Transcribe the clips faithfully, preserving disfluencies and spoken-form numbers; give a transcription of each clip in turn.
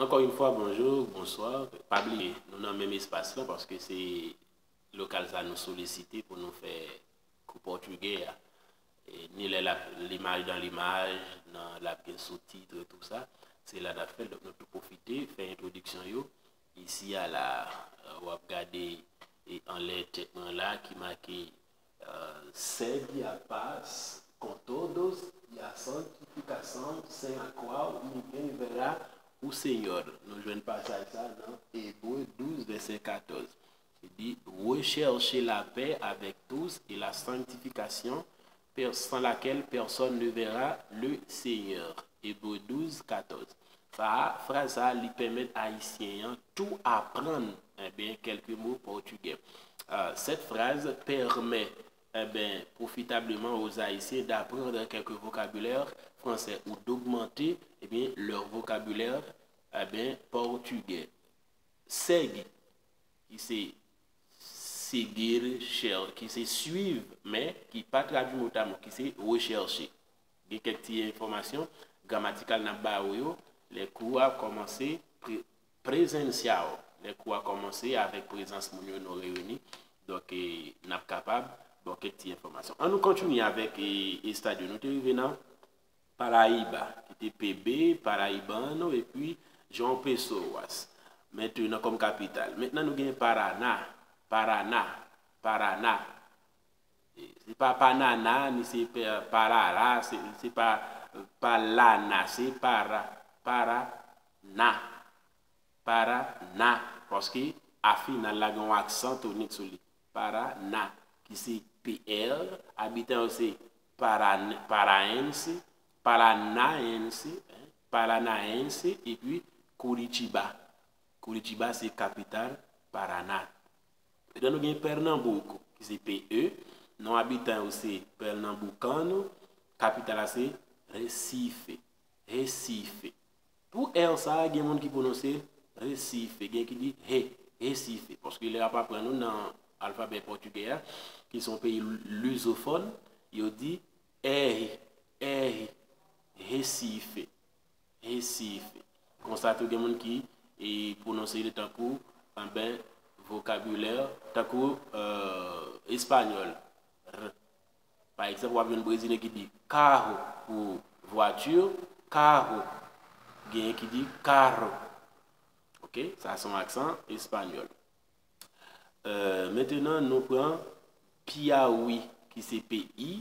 Encore une fois, bonjour, bonsoir. Pa bliye, nou nan menm espas la paske se lokal sa nou solisite pou nou fè kou pòtigè a. E, ni lè l ap limaj dan limaj, nan l ap gen soutit, tou sa, se la n ap fè l. Donk, nou tou pwofite fè entwodiksyon yo. Isi a la, w ap gade e anlè tèt mwen la ki make, eh, Segue a paz con todos y a santificación sea cual nivel verá u Señor. Nou jwenn pasaj sa nan Ebre douz, vèsè katòz. Li di, recherchez la paix avec tous et la sanctification, per- sans laquelle personne ne verra le Seigneur. Ebre douz, katòz. Sa a, fraz sa a, li pèmèt Ayisyen an tou aprann, enben, kèlke mo pòtigè. Euh, cette phrase permet, eh ben, profitablement aux Haïtiens d'apprendre quelques vocabulaires français ou d'augmenter, eh bien, leur vocabulaire, eh ben, portugais. Segue, ki se seguir, cher- ki se suivre, men ki pa tradui motamo, ki se rechercher. Gen kèk ti enfòmasyon gramatikal n ap ba ou yo lè kou a kòmanse pre- presencial, lè kou a kòmanse avèk prezans moun yo nou reyini. Donk, e, n ap kapab ba w kèk ti enfòmasyon. An nou kontinye avèk, e, estad yo. Nou te rive nan Paraíba, ki te P B, Paraibano, epi João Pessoas. Mentenan kòm kapital. Mentnan nou gen Paraná, Paraná, Paraná. Se pa Panana, ni se pe- Parara, se, se pa Palana, se Para, Paraná. Paraná, paske a final la gen yon aksan tonik sou li. Paraná, ki se P R, abitan yo se Paran- Paraense, Paranaense, en, Paranaense, epi Curitiba. Curitiba se kapital Paraná. Epi nou gen Pernambuco, ki se P E, non abitan yo se Pernambucano, kapital la se Recife, Recife. Pou R sa a, gen moun ki pwononse Recife, gen ki di He, Recife. Paske lè y ap aprann nou nan alfabè pòtigè a, ki se yon peyi lusofòn, yo di R, R, Recife, Recife. Konsa tou gen moun ki e pwononse li tankou, enben, vokabilè, tankou, euh, espanyòl, R. Pa egzanp, w ap jwenn brezilyen ki di carro pou vwati, carro. Genyen ki di carro. Oke, sa se yon aksan espanyòl. Euh, mentnan, nou pran Piauí, ki se P I,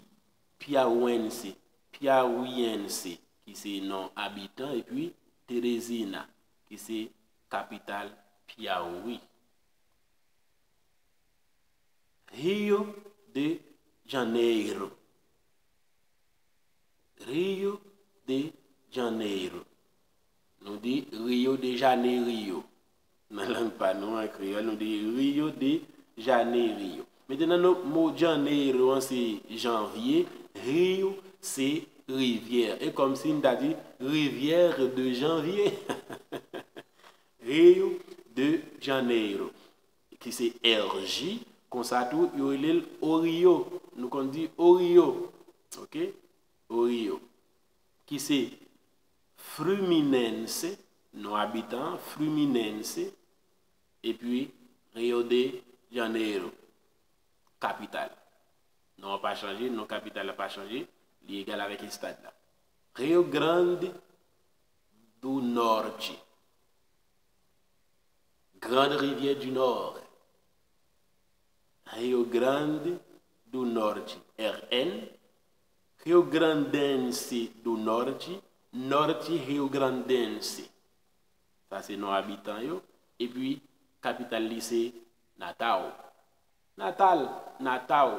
Piauense, Piauiense, ki se non abitan, epi Teresina, ki se kapital Piauí. Rio de Janeiro. Rio de Janeiro. Nou di Rio de Janeiro. Nan lang pa nou an kreyòl, nou di Rio de Janeiro. Mentnan, nou, mo Janeiro an se janvye, Rio se rivyè. E kòmsi n ta di Rivière de Janvier. Rio de Janeiro, ki se R J, konsa tou, yo rele l Orio. Nou konn di Orio. Oke? Orio. Ki se Fluminense, non abitan, Fluminense, epi Rio de Janeiro, kapital. Non an pa chanje, non kapital la pa chanje, li egal avèk estad la. Rio Grande do Norte. Grande Rivière du Nord. Rio Grande do Norte, R N. Rio Grandense do Norte, Norte Rio Grandense. Sa se non abitan yo. Epi, kapital li se Natal. Natal, Natal,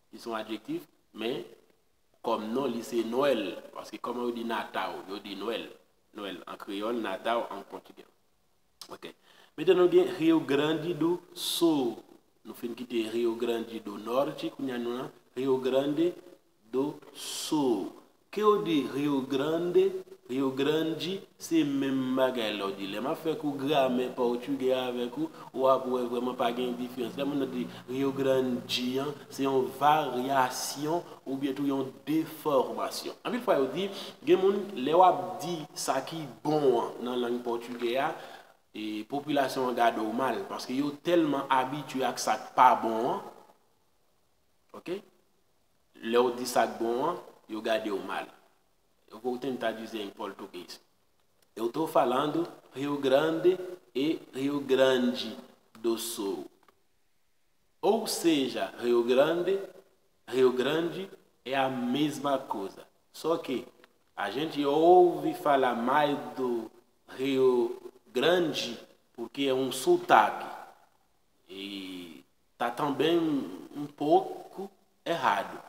ki se yon adjektif, men kòm non, li se Nwèl. Paske kòman yo di Natal? Yo di Nwèl. Nwèl an kreyòl, Natal an pòtigè. Ok. Mentnan nou gen Rio Grande do Sul. Nou fin kite Rio Grande do Norte, kounye a nou nan Rio Grande do Sul. Ke yo di Rio Grande Rio Grande, se menm bagay la w di. Lè m ap fè kou gramè pòtigè avèk ou, w ap wè vrèman pa gen diferans. Lè moun nan di Rio Grande an, se yon varyasyon oubyen tou yon defòmasyon. Anpil fwa yo di, gen moun, lè w ap di sa ki bon an nan lang pòtigè a, e popilasyon an gade w mal, paske yo tèlman abitye ak sa k pa bon an, ok? Lè w di sa k bon an, yo gade w mal. Eu vou tentar dizer em português. Eu tô falando Rio Grande e Rio Grande do Sul. Ou seja, Rio Grande, Rio Grande é a mesma coisa. Só que a gente ouve falar mais do Rio Grande porque é um sotaque. E tá também um pouco errado,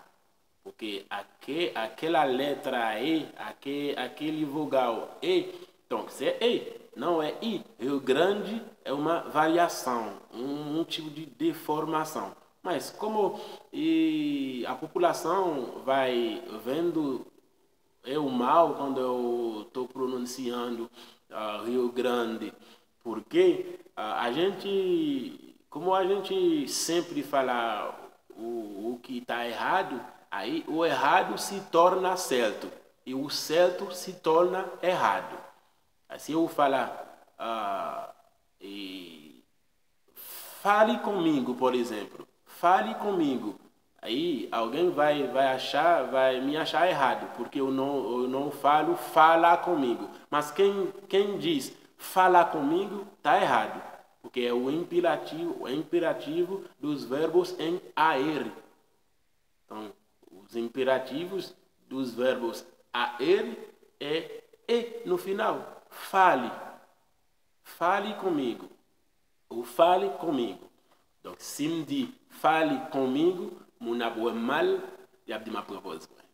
porque aque, aquela letra E, aque, aquele vogal E, então, se é E, não é I. Rio Grande é uma variação, um, um tipo de deformação. Mas como e a população vai vendo eu mal quando eu tô pronunciando ah, Rio Grande, porque ah, a gente, como a gente sempre fala o, o que está errado, aí o errado se torna certo e o certo se torna errado. Se eu falar ah, e Fale comigo, por exemplo. Fale comigo. Aí alguém vai, vai achar, vai me achar errado, porque eu não, eu não falo fala comigo. Mas quem, quem diz fala comigo, tá errado, porque é o imperativo, é imperativo dos verbos em A R. Então, os imperativos dos verbos A R é E no final. Fale. Fale comigo. Ou fale comigo. Donk, si m di fale comigo, moun ap wè m mal, y ap di m ap pran pòz mwen.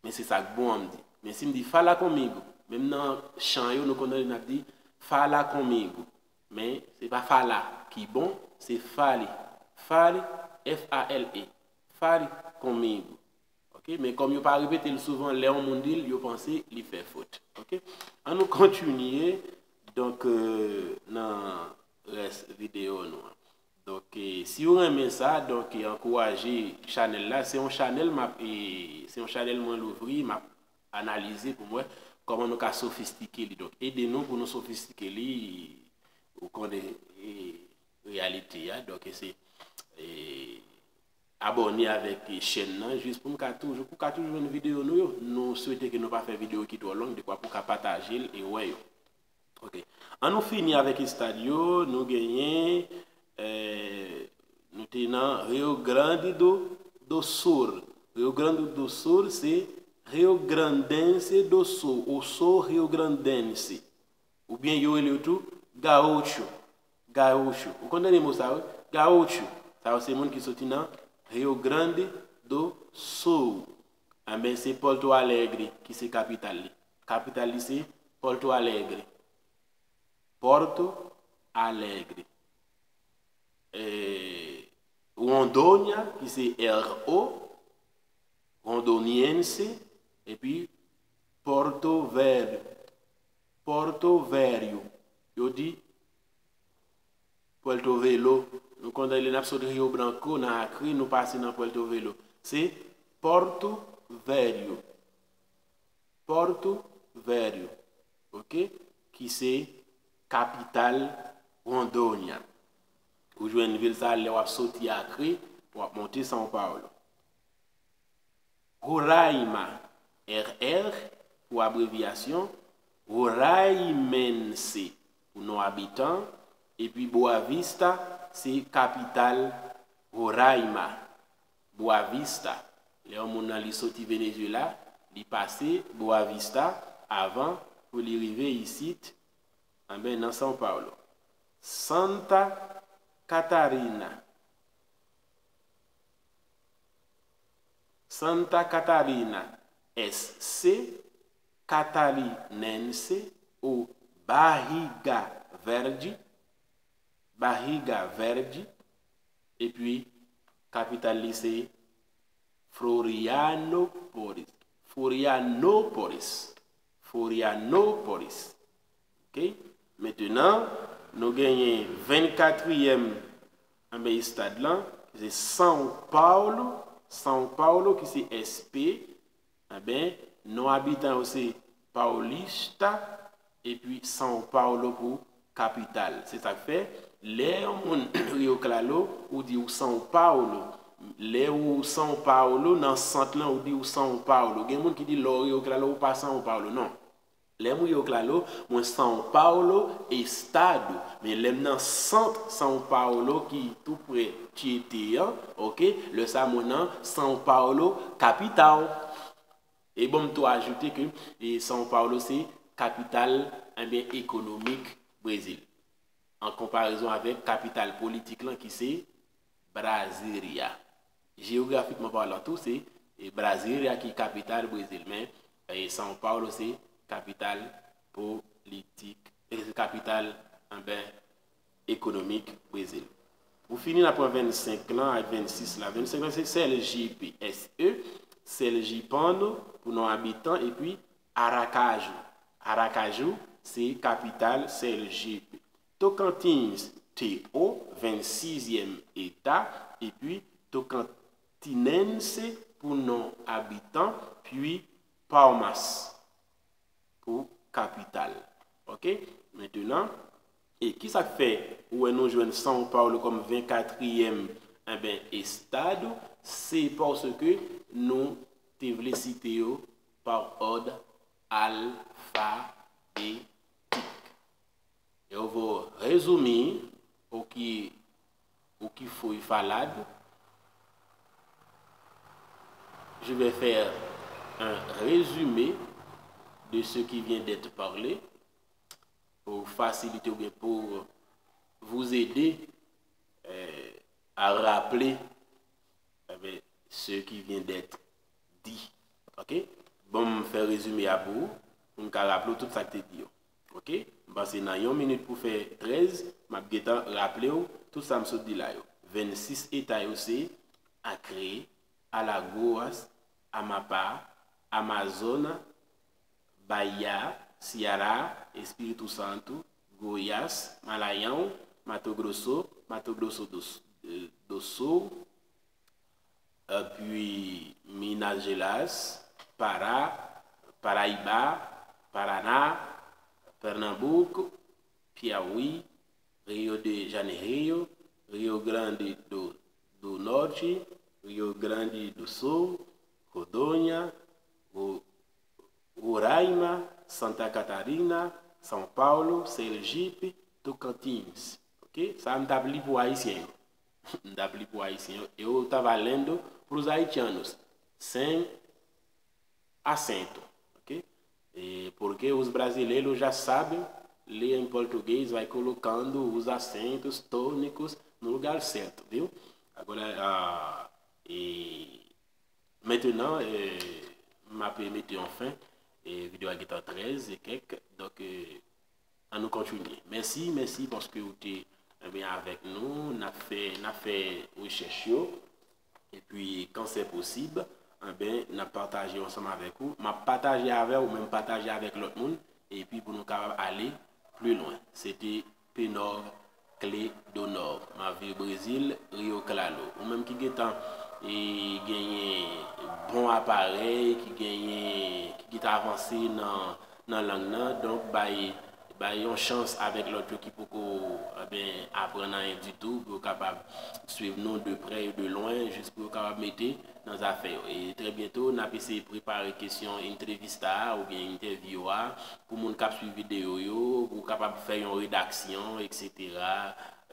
Men se sa k bon an m di. Men si m di fala comigo, menm nan chan yo, nou konn tande n ap di fala comigo. Men se pa fala ki bon, se fale. Fale, F A L E. Fale comigo. Ok? Men kòm yo pa repete l souvan, lè yon moun di l, yo panse li fè fot. Ok? Ann nou kontinye, donk, euh, nan rès videyo nou an. Donk, eh, si w renmen sa, donk, eh, ankouraje chanèl la. Se yon chanèl m ap, eh, se yon chanèl mwen louvri, m ap analize pou m wè kòman nou ka sofistike li. Donk, ede nou pou nou sofistike li, ou konnen, eh, reyalite a. Donk, se, eh, abòne avèk, eh, chèn nan, jis pou m ka toujou, pou ka toujou jwenn videyo nou yo. Nou swete ke nou pa fè videyo ki twò long, dekwa pou ka pataje l e wè yo. Ok. Ann nou fini avèk estad yo, nou genyen, eh, nou te nan Rio Grande do, do Sul. Rio Grande do Sul se Rio Grandense do Sul, ou sou Rio Grandense. Oubyen yo rele yo tou Gaúcho. Gaúcho. Ou konn tande mo sa, wi? Gaúcho. Sa yo se moun ki soti nan Rio Grande do Sul. Enben, se Porto Alegre ki se kapital li. Kapital li se Porto Alegre. Porto Alegre. Eh, Rondônia, ki se R O, Rondoniense, epi Porto Velho. Porto Velho. Yo di Puerto Velo. Nou konn lè n ap sot Rio Branco nan Acre, nou pase nan Puerto Velo. Se Porto Velho. Porto Velho, ok, ki se kapital Rondônia. Ou jwenn vil sa lè w ap soti Acre, w ap monte São Paulo. Roraima, R R pou abrevyasyon, Roraimense pou non abitan, epi Boa Vista se kapital Roraima. Boa Vista. Lè yon moun nan li soti Venezuela, li pase Boa Vista avan pou li rive isit, enben, nan São Paulo. Santa Catarina. Santa Catarina, S C, Catarinense ou Barriga Verde, Barriga Verde, epi kapital li se Florianópolis. Florianópolis. Florianópolis. Ok? Mentenan, nou genyen vennkatriyèm anben estad lan, se São Paulo, São Paulo ki se S P, anben, non abitan yo se Paulista, epi São Paulo pou kapital. Se sa k fè, lè yon moun Rio Claro, ou di ou São Paulo. Lè ou São Paulo, nan sant lan, ou di ou São Paulo. Gen moun ki di lè w Rio Claro, ou pa São Paulo. Non. Lè m Rio Claro, mwen São Paulo, estado. Men lè m nan sant São Paulo, ki tou prè Tietê an, ok, lè sa mwen nan São Paulo, kapital. E bon, m tou ajoute ke e São Paulo se kapital, anben, ekonomik Brezil. An konparezon avèk kapital politik lan ki se Brasilia. Jeyografikman palan tou, se e, Brasilia ki kapital Brezil, men e, São Paulo se kapital politik, e, se kapital, anben, ekonomik Brezil. Pou fini, n ap pran vennsenk lan ak vennsis la. Vennsenk lan se Sergipe, S E, Sergipano pou non abitan, epi Aracaju. Aracaju se kapital Sergipe. Tocantins, T O, vennsizyèm eta, epi Tocantinense pou non abitan, pi Palmas pou kapital. Ok? Mentenan, e kisa k fè ou wè nou jwenn São Paulo kòm vennkatriyèm, anben, estado? Se paske nou te vle site yo pa òd alfabetik. Eu vou resumir o que, o que foi falado. Je vais faire un résumé de ce qui vient d'être parlé pour faciliter ou bien pour vous aider euh, à rappeler eh bien, ce qui vient d'être dit. Ok? Bon, m fè rezime a pou ou, pou n ka raple w tout sa k te di yo. Ok? M panse nan yon minit pou fè trèz, m ap gentan raple w tout sa m sot di la yo. Vennsis eta yo se Acre, Alagoas, Amapá, Amazonas, Bahia, Ceará, Espírito Santo, Goiás, Maranhão, Mato Grosso, Mato Grosso do, do Sul, puis Minas Gerais, Pará, Paraíba, Paraná, Pernambuco, Piauí, Rio de Janeiro, Rio Grande do, do Norte, Rio Grande do Sul, Rondônia, Roraima, Santa Catarina, São Paulo, Sergipe, Tocantins. Ok? Sa a m t ap li pou Ayisyen yo. M t ap li pou Ayisyen yo. Eu tava lendo para os haitianos, sem acento. Ok? E porque os brasileiros já sabem ler em português, vai colocando os acentos tônicos no lugar certo, viu? Agora, ah, e Mentenan, m ap mete yon fen, e videyo a gentan trèz e kèk, donk ann nou kontinye. Mèsi, mèsi paske ou te enben avèk nou, n ap fè, n ap fè rechèch yo, epi kan se posib, enben n ap pataje yo ansanm avèk ou. M ap pataje avè w, ou menm pataje avèk lòt moun, epi pou nou kapab ale pli lwen. Se te Penor Clé do Nord, m ap viv Brezil, Rio Claro. Ou menm ki gentan e, genyen bon aparèy, ki genyen, ki gentan avanse nan, nan lang nan, donk bay, bay yon chans avèk lòt yo ki poko enben, aprann anyen ditou, pou yo kapab swiv nou de prè e de lwen, jis pou yo kapab mete nan zafè yo. E trè byento, n ap eseye prepare kesyon entrevista a oubyen entèvyou a, pou moun k ap swiv videyo yo, pou w kapab fè yon redaksyon, etsetera,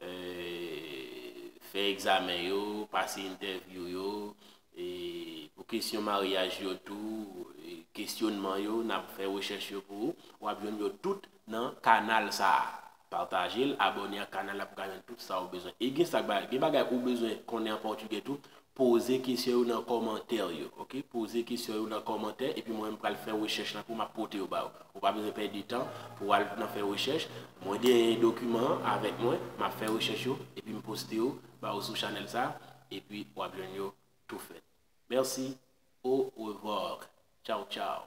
euh, fè egzamen yo, pase entèvyou yo, e pou kesyon maryaj yo tou, e kesyonman yo, n ap fè rechèch yo pou ou. W ap jwenn yo tout nan kanal sa a. Pataje l, abòne ak kanal la pou w ka jwenn tout sa ou bezwen. E gen sa, gen bagay ou bezwen konnen an pòtigè tou, poze kesyon yo nan kòmantè yo, ok? Poze kesyon yo nan kòmantè, epi mwen menm pral fè rechèch lan pou m ap pote yo ba ou. Ou pa bezwen pèdi tan pou w al nan fè rechèch. Mwen genyen dokiman an avèk mwen, m ap fè rechèch yo, epi m poste yo ba ou sou chanèl sa, epi w ap jwenn yo tou fèt. Mèsi, au revoir, tchaw tchaw.